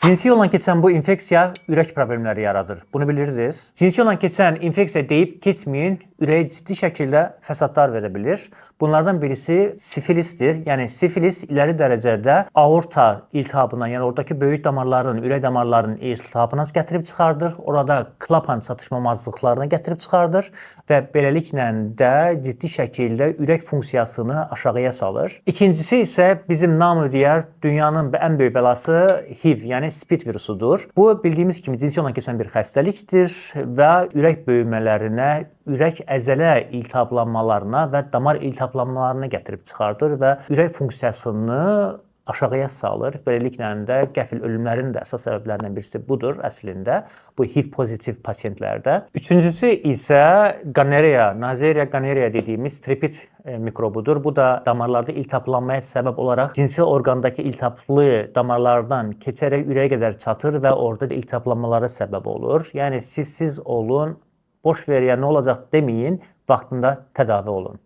Cinsi yolla keçən bu infeksiya ürək problemləri yaradır. Bunu bilirdiniz. Cinsi yolla keçən infeksiya deyib keçməyin, ürəyə ciddi şəkildə fəsadlar verə bilir. Bunlardan birisi sifilisdir. Yəni sifilis ileri dərəcədə aorta iltihabına, yəni oradakı böyük damarların, ürək damarlarının iltihabına gətirib çıxardır. Orada klapan çatışmamazlıqlarına gətirib çıxardır və beləliklə də ciddi şəkildə ürək funksiyasını aşağıya salır. İkincisi isə bizim namı digər dünyanın ən böyük bəlası HIV, yəni SPID virusudur. Bu bildiyimiz kimi cinsi yolla keçən bir xəstəlikdir və ürək böyümələrinə, ürək əzələ iltihablanmalarına və damar iltihablanmalarına gətirib çıxardır və ürək funksiyasını aşağıya salır. Beləliklə də qəfil ölümlərin də əsas səbəblərindən birisi budur əslində. Bu HIV pozitiv pasientlərdə. Üçüncüsü isə gonorrhea, Neisseria gonorrhea dediyimiz tripit mikrobudur. Bu da damarlarda iltihaplanmaya səbəb olaraq cinsi orqandakı iltihaplı damarlardan keçərək ürəyə qədər çatır və orada da iltihaplanmalara səbəb olur. Yəni siz olun, boş ver ya nə olacaq deməyin, vaxtında tədavi olun.